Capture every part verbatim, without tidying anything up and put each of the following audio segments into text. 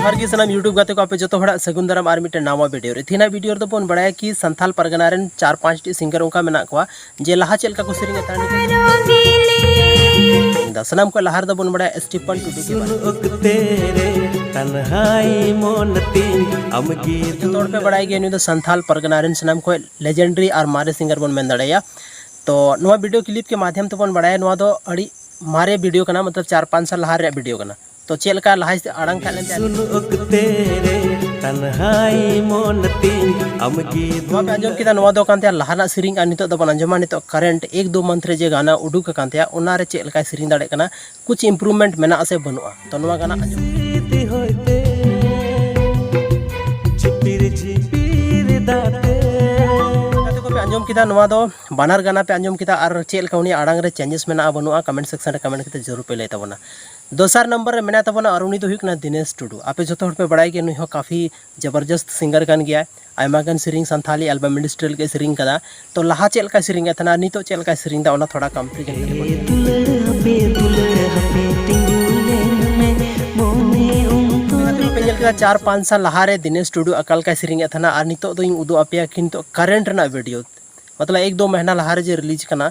ᱟᱨ ᱜᱮ ᱥᱟᱱᱟᱢ YouTube ᱜᱟᱛᱮ ᱠᱚ, ᱟᱯᱮ ᱡᱚᱛᱚ ᱦᱚᱲᱟᱜ ᱥᱟᱹᱜᱩᱱ ᱫᱟᱨᱟᱢ ᱟᱨ ᱢᱤᱫᱴᱮᱱ ᱱᱟᱣᱟ ᱵᱷᱤᱰᱤᱭᱳ ᱨᱮ᱾ ᱛᱮᱦᱮᱧᱟᱜ ᱵᱷᱤᱰᱤᱭᱳ ᱨᱮᱫᱚ ᱵᱚᱱ ᱵᱟᱲᱟᱭᱟ ᱠᱤ ᱥᱟᱱᱛᱟᱞ ᱯᱟᱨᱜᱟᱱᱟ ᱨᱮᱱ ᱪᱟᱨ ᱯᱟᱸᱪ ᱴᱤ ᱥᱤᱝᱜᱟᱨ ᱚᱱᱠᱟ ᱢᱮᱱᱟᱜ ᱠᱚᱣᱟ ᱡᱮ ᱞᱟᱦᱟ ᱪᱮᱫ ᱞᱮᱠᱟ ᱠᱚ ᱥᱮᱨᱮᱧ ᱮᱫ ᱛᱟᱦᱮᱱᱟ, ᱱᱤᱛᱚᱜ ᱥᱟᱱᱟᱢ ᱠᱷᱚᱱ ᱞᱟᱦᱟ ᱨᱮᱫᱚ ᱵᱚᱱ ᱵᱟᱲᱟᱭᱟ ᱥᱴᱤᱯᱷᱟᱱ ᱴᱩᱰᱩ ᱜᱮ ᱵᱟᱝ᱾ ᱡᱚᱛᱚ ᱦᱚᱲ ᱯᱮ ᱵᱟᱲᱟᱭ ᱜᱮᱭᱟ, ᱱᱩᱭ ᱫᱚ ᱥᱟᱱᱛᱟᱞ ᱯᱟᱨᱜᱟᱱᱟ ᱨᱮᱱ ᱥᱟᱱᱟᱢ ᱠᱷᱚᱱ ᱞᱮᱡᱮᱱᱰᱟᱨᱤ ᱟᱨ ᱢᱟᱨᱮ ᱥᱤᱝᱜᱟᱨ ᱵᱚᱱ ᱢᱮᱱ ᱫᱟᱲᱮᱭᱟᱭᱟ᱾ ᱛᱚ ᱱᱚᱣᱟ ᱵᱷᱤᱰᱤᱭᱳ ᱠᱞᱤᱯ ᱠᱮ ᱢᱟᱫᱷᱭᱚᱢ ᱛᱮᱵᱚᱱ ᱵᱟᱲᱟᱭᱟ, ᱱᱚᱣᱟ ᱫᱚ ᱟᱹᱰᱤ ᱢᱟᱨᱮ ᱵᱷᱤᱰᱤᱭᱳ ᱠᱟᱱᱟ, ᱢᱚᱛᱞᱚᱵ ᱪᱟᱨ ᱯᱟᱸᱪ ᱥᱟᱞ ᱞᱟᱦᱟ ᱨᱮᱭᱟᱜ ᱵᱷᱤᱰᱤᱭᱳ ᱠᱟᱱᱟ᱾ ᱛᱚ ᱪᱮᱫ ᱞᱮᱠᱟ ᱞᱟᱦᱟ ᱟᱲᱟᱝ ᱛᱟᱦᱮᱸ ᱞᱮᱱ ᱛᱟᱭᱟ? ᱱᱚᱣᱟ ᱯᱮ ᱟᱸᱡᱚᱢ ᱠᱮᱫᱟ, ᱱᱚᱣᱟ ᱫᱚ ᱠᱟᱱ ᱛᱟᱭᱟ ᱞᱟᱦᱟ ᱨᱮᱱᱟᱜ ᱥᱮᱨᱮᱧ, ᱟᱨ ᱱᱤᱛᱚᱜ ᱫᱚᱵᱚᱱ ᱟᱸᱡᱚᱢᱟ ᱱᱤᱛᱚᱜ ᱠᱟᱨᱮᱱᱴ ᱮᱠ ᱫᱩ ᱢᱟᱱᱛᱷ ᱨᱮ ᱡᱮ ᱜᱟᱱᱟ ᱩᱰᱩᱠ ᱟᱠᱟᱱ ᱛᱟᱭᱟ, ᱚᱱᱟ ᱨᱮ ᱪᱮᱫ ᱞᱮᱠᱟᱭ ᱥᱮᱨᱮᱧ ᱫᱟᱲᱮᱭᱟᱜ ᱠᱟᱱᱟ, ᱠᱩᱪ ᱤᱢᱯᱨᱩᱵᱷᱢᱮᱱᱴ ᱢᱮᱱᱟᱜ ᱟᱥᱮ ᱵᱟᱹᱱᱩᱜᱼᱟ᱾ ᱛᱚ ᱱᱚᱣᱟ ᱜᱟᱱᱟ ᱟᱸᱡᱚᱢ᱾ ᱜᱟᱛᱮ ᱠᱚᱯᱮ ᱟᱸᱡᱚᱢ ᱠᱮᱫᱟ, ᱱᱚᱣᱟ ᱫᱚ ᱵᱟᱱᱟᱨ ᱜᱟᱱᱟ ᱯᱮ ᱟᱸᱡᱚᱢ ᱠᱮᱫᱟ, ᱟᱨ ᱪᱮᱫ ᱞᱮᱠᱟ ᱩᱱᱤᱭᱟᱜ ᱟᱲᱟᱝ ᱨᱮ ᱪᱮᱧᱡᱮᱥ ᱢᱮᱱᱟᱜᱼᱟ ᱵᱟᱹᱱᱩᱜᱼᱟ, ᱠᱚᱢᱮᱱᱴ ᱥᱮᱠᱥᱚᱱ ᱨᱮ ᱠᱚᱢᱮᱱᱴ ᱠᱟᱛᱮ ᱡᱟᱹᱨᱩᱲ ᱯᱮ ᱞᱟᱹᱭ ᱛᱟᱵᱚᱱᱟ᱾ ᱫᱚᱥᱟᱨ ᱱᱚᱢᱵᱚᱨ ᱨᱮ ᱢᱮᱱᱟᱭ ᱛᱟᱵᱚᱱᱟ, ᱟᱨ ᱩᱱᱤ ᱫᱚ ᱦᱩᱭᱩᱜ ᱠᱟᱱᱟ ᱫᱤᱱᱮᱥ ᱴᱩᱰᱩ᱾ ᱟᱯᱮ ᱡᱚᱛᱚ ᱦᱚᱲ ᱯᱮ ᱵᱟᱲᱟᱭ ᱜᱮᱭᱟ, ᱱᱩᱭ ᱦᱚᱸ ᱠᱟᱯᱷᱤ ᱡᱚᱵᱚᱨᱡᱚᱥᱛ ᱥᱤᱝᱜᱟᱨ ᱠᱟᱱ ᱜᱮᱭᱟᱭ᱾ ᱟᱭᱢᱟ ᱜᱟᱱ ᱥᱮᱨᱮᱧ ᱥᱟᱱᱛᱷᱟᱞᱤ ᱮᱞᱵᱟᱢ ᱤᱱᱰᱟᱥᱴᱨᱤ ᱞᱟᱹᱜᱤᱫ ᱥᱮᱨᱮᱧ ᱠᱟᱫᱟ᱾ ᱛᱚ ᱞᱟᱦᱟ ᱪᱮᱫ ᱞᱮᱠᱟᱭ ᱥᱮᱨᱮᱧᱮᱫ ᱛᱟᱦᱮᱱᱟ ᱟᱨ ᱱᱤᱛᱚᱜ ᱪᱮᱫ ᱞᱮᱠᱟᱭ ᱥᱮᱨᱮᱧ ᱮᱫᱟ, ᱚᱱᱟ ᱛᱷᱚᱲᱟ ᱠᱚᱢᱯᱮᱨᱤᱡᱚᱱ ᱠᱟᱛᱮ ᱵᱚᱱ ᱧᱮᱞ ᱠᱮᱫᱟ᱾ ᱪᱟᱨ ᱯᱟᱸᱪ ᱥᱟᱞ ᱞᱟᱦᱟᱨᱮ ᱫᱤᱱᱮᱥ ᱴᱩᱰᱩ ᱚᱠᱟ ᱞᱮᱠᱟᱭ ᱥᱮᱨᱮᱧᱮᱫ ᱛᱟᱦᱮᱱᱟ ᱟᱨ ᱱᱤᱛᱚᱜ ᱫᱚᱧ ᱩᱫᱩᱜ ᱟᱯᱮᱭᱟ ᱠᱤᱱᱛᱩ ᱠᱟᱨᱮᱱᱴ ᱨᱮᱱᱟᱜ ᱵᱷᱤᱰᱤᱭᱳ, ᱢᱚᱛᱞᱚᱵ ᱮᱠ ᱫᱩ ᱢᱟᱦᱱᱟ ᱞᱟᱦᱟᱨᱮ ᱡᱮ ᱨᱤᱞᱤᱡᱽ ᱠᱟᱱᱟ,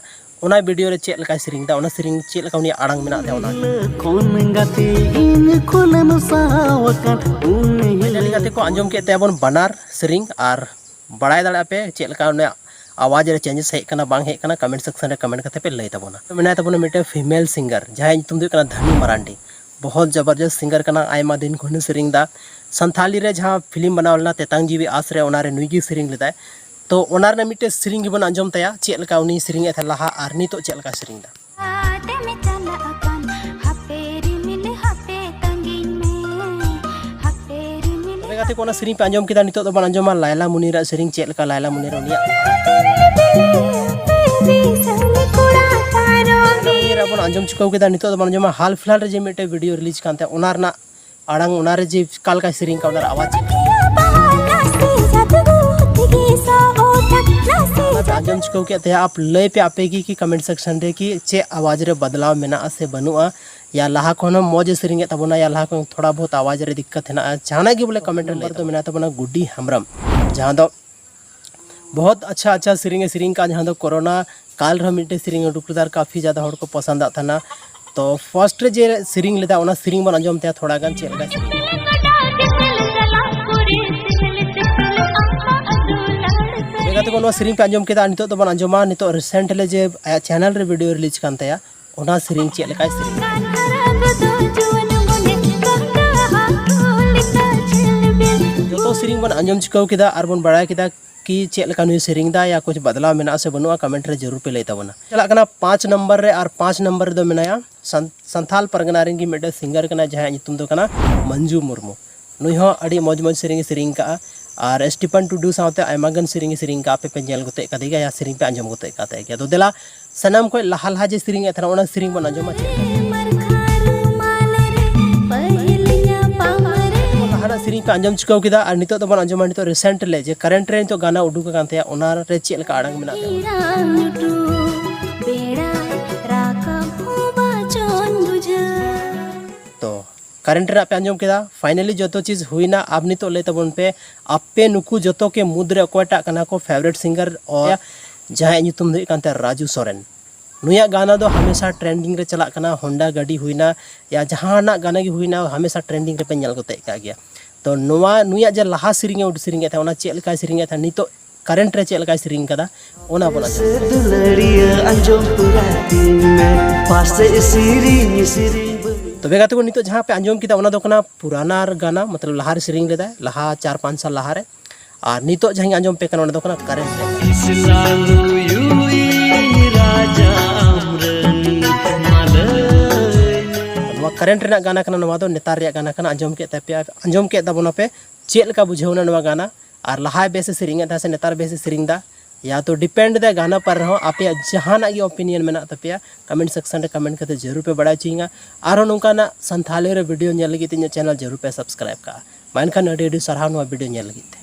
ᱚᱱᱟ ᱵᱷᱤᱰᱤᱭᱳ ᱨᱮ ᱪᱮᱫ ᱞᱮᱠᱟᱭ ᱥᱮᱨᱮᱧ ᱮᱫᱟ, ᱚᱱᱟ ᱥᱮᱨᱮᱧ ᱪᱮᱫ ᱞᱮᱠᱟ ᱩᱱᱤᱭᱟᱜ ᱟᱲᱟᱝ ᱢᱮᱱᱟᱜ ᱛᱟᱭᱟ, ᱚᱱᱟ᱾ ᱠᱷᱚᱱ ᱜᱟᱛᱮ ᱤᱧ ᱠᱷᱚᱱᱮᱢ ᱥᱟᱦᱟᱣ ᱟᱠᱟᱱ ᱩᱱ ᱯᱷᱟᱭᱱᱟᱞᱤ ᱜᱟᱛᱮ ᱠᱚ, ᱟᱸᱡᱚᱢ ᱠᱮᱫ ᱛᱟᱭᱟᱵᱚᱱ ᱵᱟᱱᱟᱨ ᱥᱮᱨᱮᱧ, ᱟᱨ ᱵᱟᱲᱟᱭ ᱫᱟᱲᱮᱭᱟᱜᱼᱟ ᱯᱮ ᱪᱮᱫ ᱞᱮᱠᱟ ᱩᱱᱤᱭᱟᱜ ᱟᱣᱟᱡᱽ ᱨᱮ ᱪᱮᱧᱡᱮᱥ ᱦᱮᱡ ᱠᱟᱱᱟ ᱵᱟᱝ ᱦᱮᱡ ᱠᱟᱱᱟ, ᱠᱚᱢᱮᱱᱴ ᱥᱮᱠᱥᱚᱱ ᱨᱮ ᱠᱚᱢᱮᱱᱴ ᱠᱟᱛᱮ ᱯᱮ ᱞᱟᱹᱭ ᱛᱟᱵᱚᱱᱟ᱾ ᱢᱮᱱᱟᱭ ᱛᱟᱵᱚᱱᱟ ᱢᱤᱫᱴᱮᱱ ᱯᱷᱤᱢᱮᱞ ᱥᱤᱝᱜᱟᱨ, ᱡᱟᱦᱟᱸᱭᱟᱜ ᱧᱩᱛᱩᱢ ᱫᱚ ᱦᱩᱭᱩᱜ ᱠᱟᱱᱟ ᱫᱷᱟᱱᱩ ᱢᱟᱨᱟᱱᱰᱤ᱾ ᱵᱚᱦᱚᱛ ᱡᱚᱵᱚᱨᱡᱚᱥᱛ ᱥᱤᱝᱜᱟᱨ ᱠᱟᱱᱟ, ᱟᱭᱢᱟ ᱫᱤᱱ ᱠᱷᱚᱱᱮ ᱥᱮᱨᱮᱧ ᱮᱫᱟ᱾ ᱥᱟᱱᱛᱷᱟᱞᱤ ᱨᱮ ᱡᱟᱦᱟᱸ ᱯᱷᱤᱞᱢ ᱵᱮᱱᱟᱣ ᱞᱮᱱᱟ ᱛᱮᱛᱟᱝ ᱡᱤᱣᱤ ᱟᱥ ᱨᱮ, ᱚᱱᱟᱨᱮ ᱱᱩᱭ ᱜᱮ ᱥᱮᱨᱮᱧ ᱞᱮᱫᱟᱭ᱾ ᱛᱚ ᱚᱱᱟ ᱨᱮᱱᱟᱜ ᱢᱤᱫᱴᱮᱱ ᱥᱮᱨᱮᱧ ᱜᱮᱵᱚᱱ ᱟᱸᱡᱚᱢ ᱛᱟᱭᱟ, ᱪᱮᱫ ᱞᱮᱠᱟ ᱩᱱᱤ ᱥᱮᱨᱮᱧ ᱮᱫ ᱛᱟᱦᱮᱸᱫ ᱞᱟᱦᱟ ᱟᱨ ᱱᱤᱛᱚᱜ ᱪᱮᱫ ᱞᱮᱠᱟᱭ ᱥᱮᱨᱮᱧ ᱮᱫᱟ᱾ ᱟᱛᱮᱢ ᱪᱟᱞᱟᱜ ᱠᱟᱱ ᱦᱟᱯᱮ ᱨᱤᱢᱤᱞ ᱦᱟᱯᱮ ᱛᱟᱺᱜᱤᱧ ᱢᱮ, ᱦᱟᱯᱮ ᱨᱤᱢᱤᱞ ᱛᱚᱵᱮ ᱜᱟᱛᱮ ᱠᱚ, ᱚᱱᱟ ᱥᱮᱨᱮᱧ ᱯᱮ ᱟᱸᱡᱚᱢ ᱠᱮᱫᱟ, ᱱᱤᱛᱚᱜ ᱫᱚᱵᱚᱱ ᱟᱸᱡᱚᱢᱟ ᱞᱟᱭᱞᱟ ᱢᱩᱱᱤᱨᱟᱜ ᱥᱮᱨᱮᱧ, ᱪᱮᱫ ᱞᱮᱠᱟ ᱞᱟᱭᱞᱟ ᱢᱩᱱᱤᱨ ᱩᱱᱤᱭᱟᱜ᱾ ᱵᱤᱞᱤ ᱵᱤᱞᱤ ᱠᱚᱲᱟ ᱯᱟᱨᱚᱢ ᱵᱚᱱ ᱟᱸᱡᱚᱢ ᱪᱩᱠᱟᱹᱣ ᱠᱮᱫᱟ, ᱱᱤᱛᱚᱜ ᱫᱚᱵᱚᱱ ᱟᱸᱡᱚᱢᱟ ᱦᱟᱞ ᱯᱷᱤᱞᱦᱟᱞ ᱨᱮ ᱡᱮ ᱢᱤᱫᱴᱮᱡ ᱵᱷᱤᱰᱤᱭᱳ ᱨᱤᱞᱤᱡᱽ ᱠᱟᱱ ᱛᱟᱦᱮᱸᱫ, ᱚᱱᱟ ᱨᱮᱱᱟᱜ ᱟᱲᱟᱝ, ᱚᱱᱟᱨᱮ ᱡᱮ ᱚᱠᱟ ᱞᱮᱠᱟᱭ ᱥᱮᱨᱮᱧ ᱠᱟᱜ, ᱚᱱᱟ ᱨᱮ ᱟᱣᱟᱡᱽ ᱪᱮᱫ ᱞᱮᱠᱟ? ᱚᱱᱟ ᱯᱮ ᱟᱸᱡᱚᱢ ᱪᱩᱠᱟᱹᱣ ᱠᱮᱫ ᱛᱟᱦᱮᱸᱫ, ᱟᱯ ᱞᱟᱹᱭ ᱯᱮ ᱟᱯᱮ ᱜᱮ ᱠᱤ ᱠᱚᱢᱮᱱᱴ ᱥᱮᱠᱥᱚᱱ ᱨᱮ ᱠᱤ ᱪᱮᱫ ᱟᱣᱟᱡᱽ ᱨᱮ ᱵᱚᱫᱞᱟᱣ ᱢᱮᱱᱟᱜᱼᱟ ᱥᱮ ᱵᱟᱹᱱᱩᱜᱼᱟ, ᱭᱟ ᱞᱟᱦᱟ ᱠᱷᱚᱱ ᱦᱚᱸ ᱢᱚᱡᱽ ᱮ ᱥᱮᱨᱮᱧᱮᱫ ᱛᱟᱵᱚᱱᱟ, ᱭᱟ ᱞᱟᱦᱟ ᱠᱷᱚᱱ ᱛᱷᱚᱲᱟ ᱵᱚᱦᱩᱛ ᱟᱣᱟᱡᱽ ᱨᱮ ᱫᱤᱠᱠᱟᱛ ᱦᱮᱱᱟᱜᱼᱟ, ᱡᱟᱦᱟᱱᱟᱜ ᱜᱮ ᱵᱚᱞᱮ ᱠᱚᱢᱮᱱᱴ ᱨᱮ ᱞᱟᱹᱭ ᱛᱟᱵᱚᱱᱟ᱾ ᱢᱮᱱᱟᱭ ᱛᱟᱵᱚᱱᱟ ᱜᱩᱰᱤ ᱦᱮᱢᱵᱨᱚᱢ, ᱡᱟᱦᱟᱸ ᱫᱚ ᱵᱚᱦᱩᱛ ᱟᱪᱪᱷᱟ ᱟᱪᱪᱷᱟ ᱥᱮᱨᱮᱧ ᱮ ᱥᱮᱨᱮᱧ ᱠᱟᱜᱼᱟ, ᱡᱟᱦᱟᱸ ᱫᱚ ᱠᱳᱨᱳᱱᱟ ᱠᱟᱞ ᱨᱮᱦᱚᱸ ᱢᱤᱫᱴᱮᱡ ᱥᱮᱨᱮᱧ ᱩᱰᱩᱠ ᱞᱮᱫᱟ ᱟᱨ ᱠᱟᱯᱷᱤ ᱡᱟᱫᱟ ᱦᱚᱲ ᱠᱚ ᱯᱚᱥᱟᱱᱫᱟᱜ ᱛᱟᱦᱮᱱᱟ᱾ ᱛᱚ ᱯᱷᱟᱨᱥᱴ ᱨᱮ ᱡᱮ ᱥᱮᱨᱮᱧ ᱞᱮᱫᱟ, ᱚᱱᱟ ᱥᱮᱨᱮᱧ ᱵᱚᱱ ᱟᱸᱡᱚᱢ ᱛᱟᱭᱟ ᱛᱷᱚᱲᱟ ᱜᱟᱱ ᱪᱮᱫ ᱞᱮᱠᱟ ᱥᱮᱨᱮᱧ᱾ ᱛᱚᱵᱮ ᱜᱟᱛᱮ ᱠᱚ, ᱱᱚᱣᱟ ᱥᱮᱨᱮᱧ ᱯᱮ ᱟᱸᱡᱚᱢ ᱠᱮᱫᱟ, ᱟᱨ ᱱᱤᱛᱚᱜ ᱫᱚᱵᱚᱱ ᱟᱸᱡᱚᱢᱟ ᱱᱤᱛᱚᱜ ᱨᱤᱥᱮᱱᱴᱞᱤ ᱡᱮ ᱟᱭᱟᱜ ᱪᱮᱱᱮᱞ ᱨᱮ ᱵᱷᱤᱰᱤᱭᱳ ᱨᱤᱞᱤᱡᱽ ᱠᱟᱱ ᱛᱟᱭᱟ, ᱚᱱᱟ ᱥᱮᱨᱮᱧ ᱪᱮᱫ ᱞᱮᱠᱟᱭ ᱥᱮᱨᱮᱧ᱾ ᱡᱚᱛᱚ ᱥᱮᱨᱮᱧ ᱵᱚᱱ ᱟᱸᱡᱚᱢ ᱪᱩᱠᱟᱹᱣ ᱠᱮᱫᱟ ᱟᱨ ᱵᱚᱱ ᱵᱟᱲᱟᱭ ᱠᱮᱫᱟ ᱠᱤ ᱪᱮᱫ ᱞᱮᱠᱟ ᱱᱩᱭ ᱥᱮᱨᱮᱧ ᱫᱟ, ᱭᱟ ᱠᱩᱪ ᱵᱟᱫᱞᱟᱣ ᱢᱮᱱᱟᱜᱼᱟ ᱥᱮ ᱵᱟᱹᱱᱩᱜᱼᱟ, ᱠᱚᱢᱮᱱᱴ ᱨᱮ ᱡᱟᱹᱨᱩᱲ ᱯᱮ ᱞᱟᱹᱭ ᱛᱟᱵᱚᱱᱟ᱾ ᱪᱟᱞᱟᱜ ᱠᱟᱱᱟ ᱯᱟᱸᱪ ᱱᱚᱢᱵᱚᱨ ᱨᱮ, ᱟᱨ ᱯᱟᱸᱪ ᱱᱚᱢᱵᱚᱨ ᱨᱮᱫᱚ ᱢᱮᱱᱟᱭᱟ ᱥᱟᱱ-, ᱥᱟᱱᱛᱷᱟᱞ ᱯᱟᱨᱜᱟᱱᱟ ᱨᱮᱱ ᱜᱮ ᱢᱤᱫᱴᱮᱱ ᱥᱤᱝᱜᱟᱨ ᱠᱟᱱᱟᱭ, ᱡᱟᱦᱟᱸᱭᱟᱜ ᱧᱩᱛᱩᱢ ᱫᱚ ᱠᱟᱱᱟ ᱢᱟᱱᱡᱩ ᱢᱩᱨᱢᱩ᱾ ᱱᱩᱭ ᱦᱚᱸ ᱟᱹᱰᱤ ᱢᱚᱡᱽ ᱢᱚᱡᱽ ᱥᱮᱨᱮᱧ ᱮ ᱥᱮᱨᱮᱧ ᱠᱟᱜᱼᱟ, ᱟᱨ ᱥᱴᱤᱯᱷᱟᱱ ᱴᱩᱰᱩ ᱥᱟᱶᱛᱮ ᱟᱭᱢᱟ ᱜᱟᱱ ᱥᱮᱨᱮᱧ ᱮ ᱥᱮᱨᱮᱧ ᱠᱟᱜᱼᱟ, ᱟᱯᱮ ᱯᱮ ᱧᱮᱞ ᱜᱚᱛᱮᱡ ᱠᱟᱫᱮ ᱜᱮᱭᱟ, ᱭᱟ ᱥᱮᱨᱮᱧ ᱯᱮ ᱟᱸᱡᱚᱢ ᱜᱚᱛᱮᱡ ᱠᱟᱫ ᱜᱮᱭᱟ᱾ ᱛᱚ ᱫᱮᱞᱟ ᱥᱟᱱᱟᱢ ᱠᱷᱚᱱ ᱞᱟᱦᱟ ᱞᱟᱦᱟ ᱡᱮ ᱥᱮᱨᱮᱧ ᱮᱫ ᱛᱟᱦᱮᱱᱟ, ᱚᱱᱟ ᱥᱮᱨᱮᱧ ᱵᱚᱱ ᱟᱸᱡᱚᱢᱟ ᱪᱮᱫ ᱞᱮᱠᱟ᱾ ᱞᱟᱦᱟᱱᱟᱜ ᱥᱮᱨᱮᱧ ᱯᱮ ᱟᱸᱡᱚᱢ ᱪᱩᱠᱟᱹᱣ ᱠᱮᱫᱟ, ᱟᱨ ᱱᱤᱛᱚᱜ ᱫᱚᱵᱚᱱ ᱟᱸᱡᱚᱢᱟ ᱱᱤᱛᱚᱜ ᱨᱤᱥᱮᱱᱴᱞᱤ ᱡᱮ ᱠᱟᱨᱮᱱᱴ ᱨᱮ ᱱᱤᱛᱚᱜ ᱜᱟᱱᱟ ᱩᱰᱩᱠ ᱟᱠᱟᱱ ᱛᱟᱭᱟ, ᱚᱱᱟ ᱨᱮ ᱪᱮᱫ ᱞᱮᱠᱟ ᱟᱲᱟᱝ ᱢᱮᱱᱟᱜ ᱛᱟᱭᱟ᱾ ᱛᱚ ᱠᱟᱨᱮᱱᱴ ᱨᱮᱱᱟᱜ ᱯᱮ ᱟᱸᱡᱚᱢ ᱠᱮᱫᱟ, ᱯᱷᱟᱭᱱᱟᱞᱤ ᱡᱚᱛᱚ ᱪᱤᱡᱽ ᱦᱩᱭᱱᱟ᱾ ᱟᱵ ᱱᱤᱛᱚᱜ ᱞᱟᱹᱭ ᱛᱟᱵᱚᱱ ᱯᱮ, ᱟᱯᱮ ᱱᱩᱠᱩ ᱡᱚᱛᱚ ᱠᱮ ᱢᱩᱫᱽ ᱨᱮ ᱚᱠᱚᱭᱴᱟᱜ ᱠᱟᱱᱟ ᱠᱚ ᱯᱷᱮᱵᱟᱨᱮᱴ ᱥᱤᱝᱜᱟᱨ, ᱚᱨ ᱡᱟᱦᱟᱸᱭᱟᱜ ᱧᱩᱛᱩᱢ ᱫᱚ ᱦᱩᱭᱩᱜ ᱠᱟᱱ ᱛᱟᱭᱟ ᱨᱟᱡᱩ ᱥᱚᱨᱮᱱ᱾ ᱱᱩᱭᱟᱜ ᱜᱟᱱᱟ ᱫᱚ ᱦᱟᱢᱮᱥᱟ ᱴᱨᱮᱱᱰᱤᱝ ᱨᱮ ᱪᱟᱞᱟᱜ ᱠᱟᱱᱟ, ᱦᱳᱱᱰᱟ ᱜᱟᱹᱰᱤ ᱦᱩᱭᱱᱟ, ᱭᱟ ᱡᱟᱦᱟᱱᱟᱜ ᱜᱟᱱᱟ ᱜᱮ ᱦᱩᱭᱱᱟ, ᱦᱟᱢᱮᱥᱟ ᱴᱨᱮᱱᱰᱤᱝ ᱨᱮᱯᱮ ᱧᱮᱞ ᱜᱚᱛᱮᱡ ᱠᱟᱜ ᱜᱮᱭᱟ᱾ ᱛᱚ ᱱᱚᱣᱟ ᱱᱩᱭᱟᱜ ᱡᱮ ᱞᱟᱦᱟ ᱥᱮᱨᱮᱧ ᱮ ᱩᱰᱩᱠ ᱥᱮᱨᱮᱧᱮᱫ ᱛᱟᱦᱮᱸᱫ, ᱚᱱᱟ ᱪᱮᱫ ᱞᱮᱠᱟᱭ ᱥᱮᱨᱮᱧᱮᱫ ᱛᱟᱦᱮᱸᱫ, ᱱᱤᱛᱚᱜ ᱠᱟᱨᱮᱱᱴ ᱨᱮ ᱪᱮᱫ ᱞᱮᱠᱟᱭ ᱥᱮᱨᱮᱧ ᱠᱟᱫᱟ, ᱚᱱᱟ ᱵᱚᱱ ᱟᱸᱡᱚᱢᱟ᱾ ᱫᱩᱞᱟᱹᱲᱤᱭᱟᱹ ᱟᱸᱡᱚᱢ ᱯᱩᱨᱟᱹ ᱛᱤᱧ ᱢᱮ, ᱯᱟᱥᱮᱡ ᱥᱮᱨᱮᱧ ᱥᱮᱨᱮᱧ ᱵᱟᱹᱧ ᱛᱚᱵᱮ ᱜᱟᱛᱮ ᱠᱚ, ᱱᱤᱛᱚᱜ ᱡᱟᱦᱟᱸ ᱯᱮ ᱟᱸᱡᱚᱢ ᱠᱮᱫᱟ, ᱚᱱᱟ ᱫᱚ ᱠᱟᱱᱟ ᱯᱩᱨᱟᱱᱟ ᱜᱟᱱᱟ, ᱢᱚᱛᱞᱚᱵ ᱞᱟᱦᱟ ᱨᱮ ᱥᱮᱨᱮᱧ ᱞᱮᱫᱟᱭ, ᱞᱟᱦᱟ ᱪᱟᱨ ᱯᱟᱸᱪ ᱥᱟᱞ ᱞᱟᱦᱟ ᱨᱮ᱾ ᱟᱨ ᱱᱤᱛᱚᱜ ᱡᱟᱦᱟᱸᱧ ᱟᱸᱡᱚᱢ ᱯᱮ ᱠᱟᱱᱟ, ᱚᱱᱟ ᱫᱚ ᱠᱟᱱᱟ ᱠᱟᱨᱮᱱᱴ ᱨᱮ᱾ ᱤᱥᱞᱟᱢ ᱦᱩᱭᱩᱜ ᱤᱧ ᱨᱟᱡᱟ ᱟᱢᱨᱮᱱ ᱢᱟᱞᱟᱹᱭ᱾ ᱱᱚᱣᱟ ᱠᱟᱨᱮᱱᱴ ᱨᱮᱱᱟᱜ ᱜᱟᱱᱟ ᱠᱟᱱᱟ, ᱱᱚᱣᱟ ᱫᱚ ᱱᱮᱛᱟᱨ ᱨᱮᱭᱟᱜ ᱜᱟᱱᱟ ᱠᱟᱱᱟ᱾ ᱟᱸᱡᱚᱢ ᱠᱮᱫ ᱛᱟᱯᱮᱭᱟ, ᱟᱸᱡᱚᱢ ᱠᱮᱫ ᱛᱟᱵᱚᱱᱟᱯᱮ, ᱪᱮᱫ ᱞᱮᱠᱟ ᱵᱩᱡᱷᱟᱹᱣ ᱮᱱᱟ ᱱᱚᱣᱟ ᱜᱟᱱᱟ? ᱟᱨ ᱞᱟᱦᱟ ᱵᱮᱥ ᱮ ᱥᱮᱨᱮᱧᱮᱫ ᱛᱟᱦᱮᱸ ᱥᱮ ᱱᱮᱛᱟᱨ ᱵᱮᱥ ᱮ ᱥᱮᱨᱮᱧ ᱮᱫᱟ, ᱭᱟ ᱛᱚ ᱰᱤᱯᱮᱱᱰ ᱫᱟᱭ ᱜᱟᱱᱟ ᱯᱟᱨ ᱨᱮᱦᱚᱸ᱾ ᱟᱯᱮᱭᱟᱜ ᱡᱟᱦᱟᱱᱟᱜ ᱜᱮ ᱚᱯᱤᱱᱤᱭᱚᱱ ᱢᱮᱱᱟᱜ ᱛᱟᱯᱮᱭᱟ, ᱠᱚᱢᱮᱱᱴ ᱥᱮᱠᱥᱚᱱ ᱨᱮ ᱠᱚᱢᱮᱱᱴ ᱠᱟᱛᱮ ᱡᱟᱹᱨᱩᱲ ᱯᱮ ᱵᱟᱲᱟᱭ ᱦᱚᱪᱚᱧᱟ᱾ ᱟᱨᱦᱚᱸ ᱱᱚᱝᱠᱟᱱᱟᱜ ᱥᱟᱱᱛᱷᱟᱞᱤ ᱨᱮ ᱵᱷᱤᱰᱤᱭᱳ ᱧᱮᱞ ᱞᱟᱹᱜᱤᱫ ᱛᱮ ᱤᱧᱟᱹᱜ ᱪᱮᱱᱮᱞ ᱡᱟᱹᱨᱩᱲ ᱯᱮ ᱥᱟᱵᱥᱠᱨᱟᱭᱤᱵ ᱠᱟᱜᱼᱟ᱾ ᱢᱟ ᱮᱱᱠᱷᱟᱱ ᱟᱹᱰᱤ ᱟᱹᱰᱤ ᱥᱟᱨᱦᱟᱣ ᱱᱚᱣᱟ ᱵᱷᱤᱰᱤᱭᱳ ᱧᱮᱞ ᱞᱟᱹᱜᱤᱫ ᱛᱮ᱾